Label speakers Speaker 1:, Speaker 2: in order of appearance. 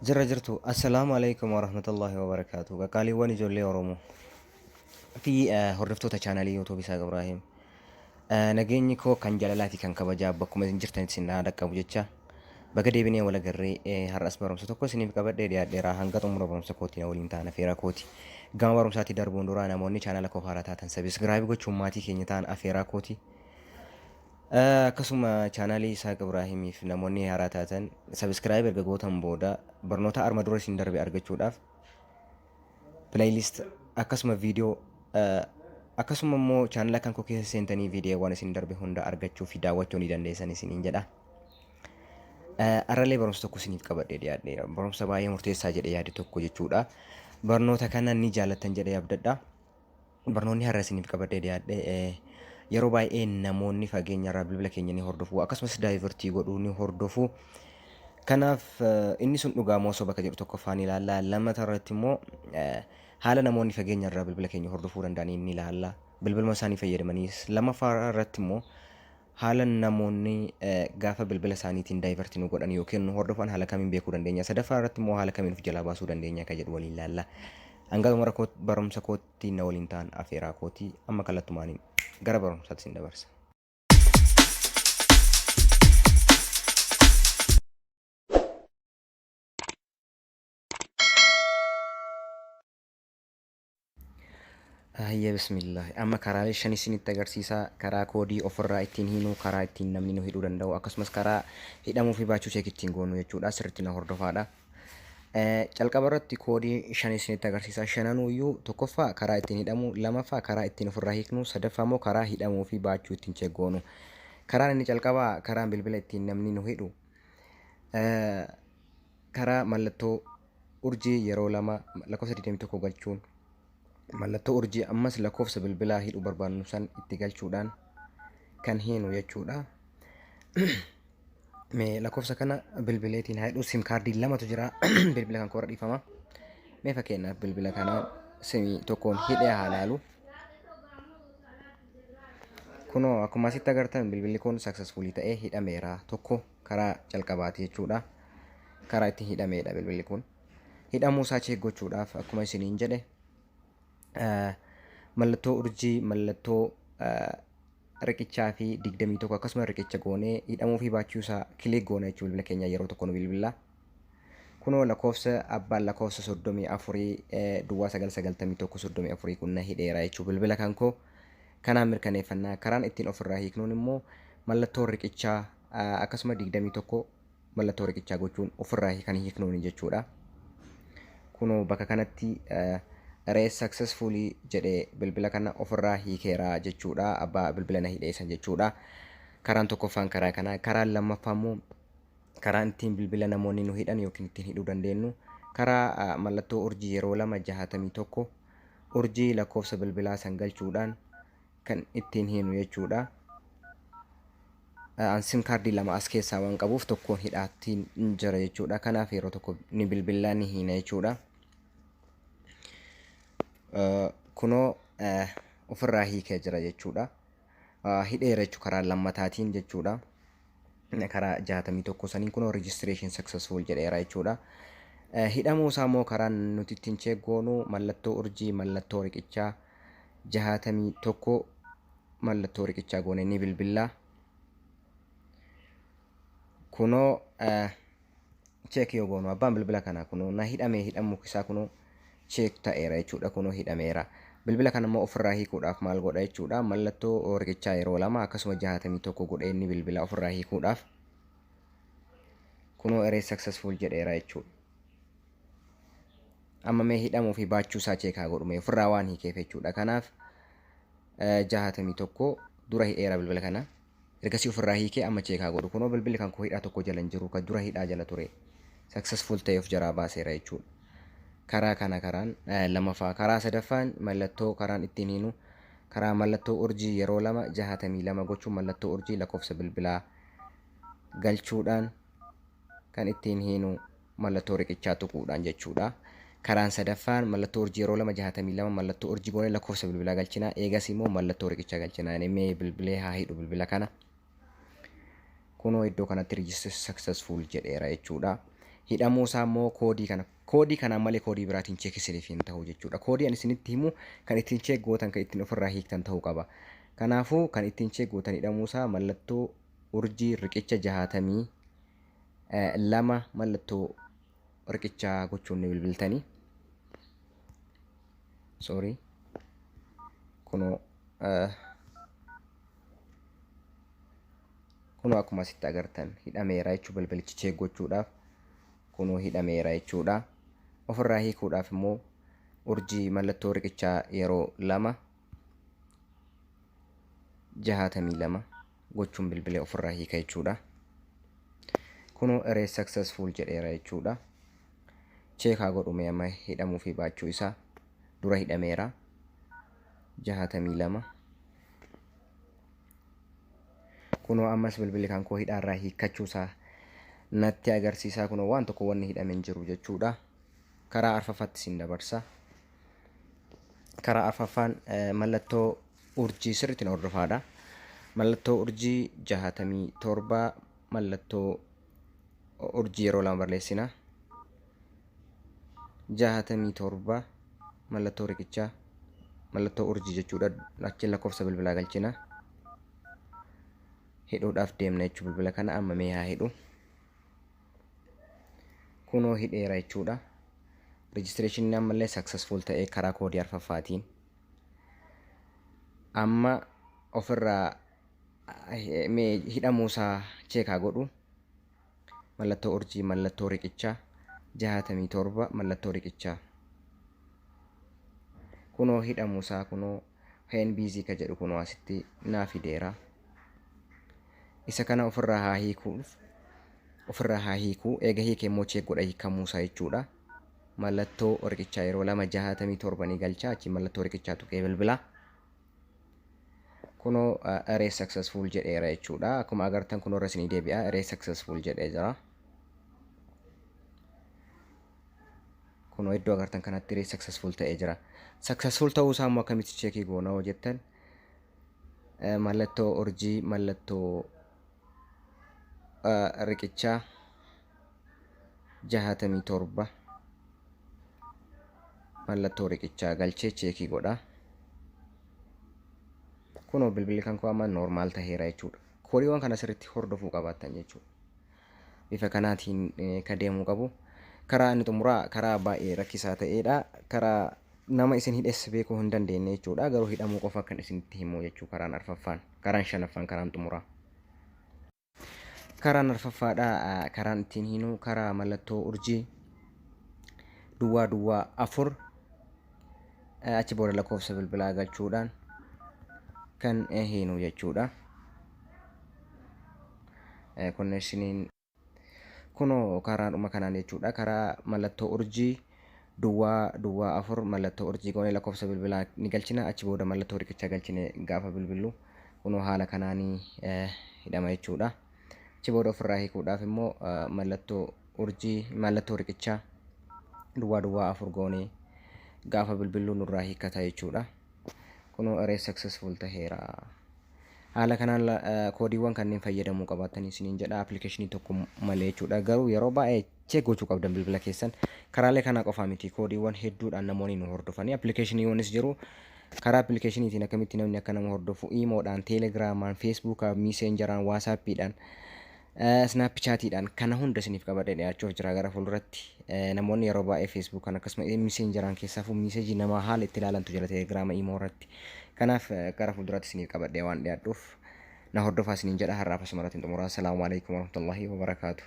Speaker 1: Jirra jirtu. Assalaamu alaikum warahmatullahi wabarakaatu. Qaqqaaliiwwan ijoollee Oromoo fi hordoftoota chaanalii YouTube Isaaq Ibraahim. Nageenyi koo kan jaalalaa fi kan kabajaa bakkuma isin jirtanitti isin haa dhaqqabu jecha baga deebinee wal agarree har'as barumsa tokko isiniif qabadhee dhiyaadheera. Hanga xumura barumsa kootii na waliin ta'an afeeraa kooti. Gama barumsaatti darbuun duraa namoonni chaanala koo haaraa taatan subscribe gochuun maatii keenya ta'an afeeraa kooti. Akkasuma chaanaalii Isaaq Ibraahimiif namoonni haaraa taatan subscribe erga gootan booda barnoota arma dura isin darbe argachuudhaaf playlist akkasuma viidiyoo akkasuma immoo chaanala kan koo keessa seentanii viidiyoowwan isin darbe hunda argachuu fi daawwachuu ni dandeessan isiniin jedha. Arralee barumsa tokko isiniif qabadhee dhiyaadheera. Barumsa baay'ee murteessaa jedhee yaade tokko jechuudha. Barnoota kana ni jaallattan jedhee abdadha. Barnoonni har'a isiniif qabadhee dhiyaadhe yeroo baay'ee namoonni fageenya irraa bilbila keenya ni hordofu, akkasumas daayivartii godhuu ni hordofu. Kanaaf inni sun dhugaa moo soba ka jedhu tokkoffaa ni ilaalla. Lammata irratti immoo haala namoonni fageenya irraa bilbila keenya hordofuu danda'aniin ni ilaalla. Bilbiluma isaanii fayyadamaniis. Lammaffaa irratti immoo haala namoonni gaafa bilbila isaaniitiin daayivartii nu godhan yookiin nu hordofan haala kamiin beekuu dandeenya. Sadaffaa irratti immoo haala kamiin of jalaa baasuu dandeenya ka jedhu waliin ilaalla. Hanga xumura barumsa kootti na waliin ta'an afeeraa kooti. Amma kallattumaaniin gara barumsaatti isin dabarsa. Hayyee, bismillah. Amma karaalee shan isinitti agarsiisa. Karaa koodii ofirraa ittiin hiinu, karaa ittiin namni nu hidhuu danda'u, akkasumas karaa hidhamuu fi baachuu check ittiin goonu jechuudha. Sirriitti na hordofaadha. Calqaba irratti koodii shan isinitti agarsiisa. Shananuuyyuu tokkoffaa karaa ittiin hidhamu, lamaffaa karaa ittiin ofirraa hiiknu, sadaffaa immoo karaa hidhamuu fi baachuu ittiin check goonu. Karaan inni calqabaa karaan bilbila ittiin namni nu hidhu karaa mallattoo urjii yeroo lama lakkoofsa 21 galchuun, mallattoo urjii ammas lakkoofsa bilbilaa hidhuu barbaannu san itti galchuudhaan kan hiinu jechuudha. Mee lakkoofsa kana bilbileetiin haa hidhu. Sim kaardii lamatu jira bilbila kan koorra, dhiifama. Mee fakkeenyaaf bilbila kana simii tokkoon hidhee haa laalu. Kunoo akkuma asitti agartan bilbilli kun successfully ta'ee hidhameera. Tokko karaa calqabaati jechuudha. Karaa ittiin hidhameedha bilbilli kun. Hidhamuu isaa check gochuudhaaf akkuma isiniin jedhe mallattoo urjii, mallattoo riqichaa fi 21 akkasuma riqicha goonee hidhamuu fi baachuu isaa click goona jechuudha. Bilbila keenya yeroo tokko nu bilbila. Kunoo lakkoofsa abbaan lakkoofsa 34 duwwaa 9 91 34 kun na hidheera jechuudha bilbila kan koo. Kanaan mirkaneeffannaa. Karaan ittiin ofirraa hiiknuun immoo mallattoo riqichaa akkasuma 21 mallattoo riqichaa gochuun ofirraa kan hiiknuuni jechuudha. Kunoo bakka kanatti erase successfully jedhee bilbila kana ofirraa hiikeera jechuudha. Abbaa bilbila na hidhee san jechuudha. Karaan tokkoffaan karaa kana. Karaan lammaffaa immoo karaan ittiin bilbila namoonni nu hidhan yookiin ittiin hidhuu dandeenyu karaa mallattoo urjii yeroo lama 61 urjii lakkoofsa bilbilaa san galchuudhaan kan ittiin hiinu jechuudha. An sim kaardii lama as keessaa waan qabuuf tokkoon hidhaattiin jira jechuudha. Kanaaf yeroo tokko ni bilbillaa ni hiina jechuudha. Kunoo ofirraa hiikee jira jechuudha. Hidheera jechuudha karaa lammataatiin jechuudha. Karaa 61 saniin kunoo registration successful jedheera jechuudha. Hidhamuu isaa immoo karaan nuti ittiin check goonu mallattoo urjii, mallattoo riqichaa, 61 mallattoo riqichaa goone ni bilbillaa. Kunoo check yoo goonu abbaan bilbila kanaa kunoo na hidhamee, hidhamuu isaa kunoo check ta'eera jechuudha, kunoo hidhameera. Bilbila kana immoo ofirraa hiikuudhaaf maal godha jechuudha? Mallattoo riqichaa yeroo lama akkasuma 61 godhee inni bilbila ofirraa hiikuudhaaf. Kunoo erase successful jedheera jechuudha. Amma mee hidhamuu fi baachuu isaa check haa godhu mee ofirraa waan hiikeef jechuudha. Kanaaf 61 dura hidheera bilbila kana. Ergasii ofirraa hiikee amma check haa godhu. Kunoo bilbilli kan koo hidhaa tokko jala hin jiru, kan dura hidhaa jala ture. Successful ta'ee of jaraa baaseera jechuudha. Karaa kana karaan lamaffaa. Karaa sadaffaan mallattoo karaan ittiin hiinu karaa mallattoo urjii yeroo lama 62 gochuun mallattoo urjii lakkoofsa bilbilaa galchuudhaan kan ittiin hiinu mallattoo riqichaa tuquudhaan jechuudha. Karaan sadaffaan mallattoo urjii yeroo lama 62 mallattoo urjii goonee lakkoofsa bilbilaa galchinaa. Eegas immoo mallattoo riqichaa galchinaa. Inni mee bilbilee haa hidhu bilbila kana. Kunoo iddoo kanatti register successful jedheera jechuudha. Hidhamuu isaa immoo koodii kana, koodii kanaan malee koodii biraatiin check isiniif hin ta'u jechuudha. Koodii ani isinitti himu kan ittiin check gootan, kan ittiin ofirraa hiiktan ta'uu qaba. Kanaafuu kan ittiin check gootan hidhamuu isaa mallattoo urjii riqicha 62 mallattoo riqichaa gochuun ni bilbiltanii. Sorry. Kunoo kunoo akkuma asitti agartan hidhameera jechuu. Bilbilichi check gochuudhaaf kunoo hidhameera jechuudha. Ofirraa hiikuudhaaf immoo urjii mallattoo riqichaa yeroo lama 62 gochuun bilbilee ofirraa hiika jechuudha. Kunoo erase successful jedheera jechuudha. Check haa godhu mee amma hidhamuu fi baachuu isaa. Dura hidhameera. 62. Kunoo ammas bilbilli kan koo hidhaarraa hiikkachuusaa natti agarsiisaa. Kunoo waan tokko wanni hidhame hin jiru jechuudha. Karaa arfaffaatti isin dabarsa. Karaa arfaffaan mallattoo urjii, sirriitti na hordofaadha. Mallattoo urjii 67 mallattoo urjii yeroo lama barreessina. 67 mallattoo riqichaa, mallattoo urjii jechuudha. Achiin lakkoofsa bilbilaa galchina. Hidhuudhaaf deemna jechuu. Bilbila kana amma mee haa hidhu. Kunoo hidheera jechuudha. Registrationiin ammallee successful ta'ee karaa koodii arfaffaatiin. Amma ofirraa mee hidhamuusaa check haa godhu. Mallattoo urjii mallattoo riqichaa 67 mallattoo riqichaa. Kunoo hidhamuusaa, kunoo "when busy" ka jedhu kunoo asitti naa fideera. Isa kana ofirraa haa hiikuuf, ofirraa haa hiikuu. Eega hiikee immoo check godha hiikamuusaa jechuudha. Mallattoo riqichaa yeroo lama 67 ni galcha, achi mallattoo riqichaa tuqee bilbila. Kunoo erase successful jedheera jechuudha. Akkuma agartan kunoo irra isinii deebi'a, erase successful jedhee jira. Kunoo iddoo agartan kanatti erase successful ta'ee jira. Successful ta'uu isaa immoo akkamitti checkii goona hoo jettan, mallattoo urjii mallattoo riqichaa 67 mallattoo riqichaa galchee checkii godha. Kunoo bilbilli kan koo amma normal taheera jechuudha. Koodiiwwan kana sirriitti hordofuu qabaattan jechuudha. Bifa kanaatiin ka deemuu qabu. Karaa inni xumuraa karaa baay'ee rakkisaa ta'edha. Karaa nama isin hidhes beekuu hin dandeenye jechuudha. Garuu hidhamuu qofa kan isinitti himu jechuu karaan arfaffaan. Karaan shanaffaan, karaan xumuraa. Karaan arfaffaadha, karaan ittiin hiinu karaa mallattoo urjii duwwaa duwwaa afur, achi booda lakkoofsa bilbilaa galchuudhaan kan hiinu jechuudha. Connectioniin kunoo karaadhuma kanaan jechuudha. Karaa mallattoo urjii duwwaa duwwaa afur mallattoo urjii goonee lakkoofsa bilbilaa ni galchina. Achi booda mallattoo riqichaa galchine gaafa bilbillu kunoo haala kanaanii hidhama jechuudha. Achi booda ofirraa hiikuudhaaf immoo mallattoo urjii mallattoo riqichaa duwwaa duwwaa afur goonee gaafa bilbillu nurraa hiikkata jechuudha. Kunoo erase successful taheera. Haala kanaan koodiiwwan kanneen fayyadamuu qabaatanii isiniin jedha, appilikeeshinii tokko malee jechuudha. Garuu yeroo baay'ee check gochuu qabdan bilbila keessan. Karaalee kana qofaa miti, koodiiwwan hedduudhaan namoonni nu hordofanii appilikeeshiniiwwanis jiru. Karaa appilikeeshiniitiin akkamitti namni akka nama hordofu iimoodhaan, teelegiraamaan, feesbuukaan, miiseenjaraan, waasaappiidhaan, Snapchatiidhaan kana hunda isiniif qabadhee dhiyaachuuf jira gara fuulduratti. Namoonni yeroo baay'ee feesbuukaan akkasuma miiseenjaraan keessaafuu message namaa haala itti ilaalantu jira teelegiraama, iimoo irratti. Kanaaf gara fuulduraatti isiniif qabadhee waan dhiyaadhuuf na hordofaa isiniin jedha. Har'aaf asuma irratti xumuraa. Salaamu alaikum warahmatullahi wabarakaatu.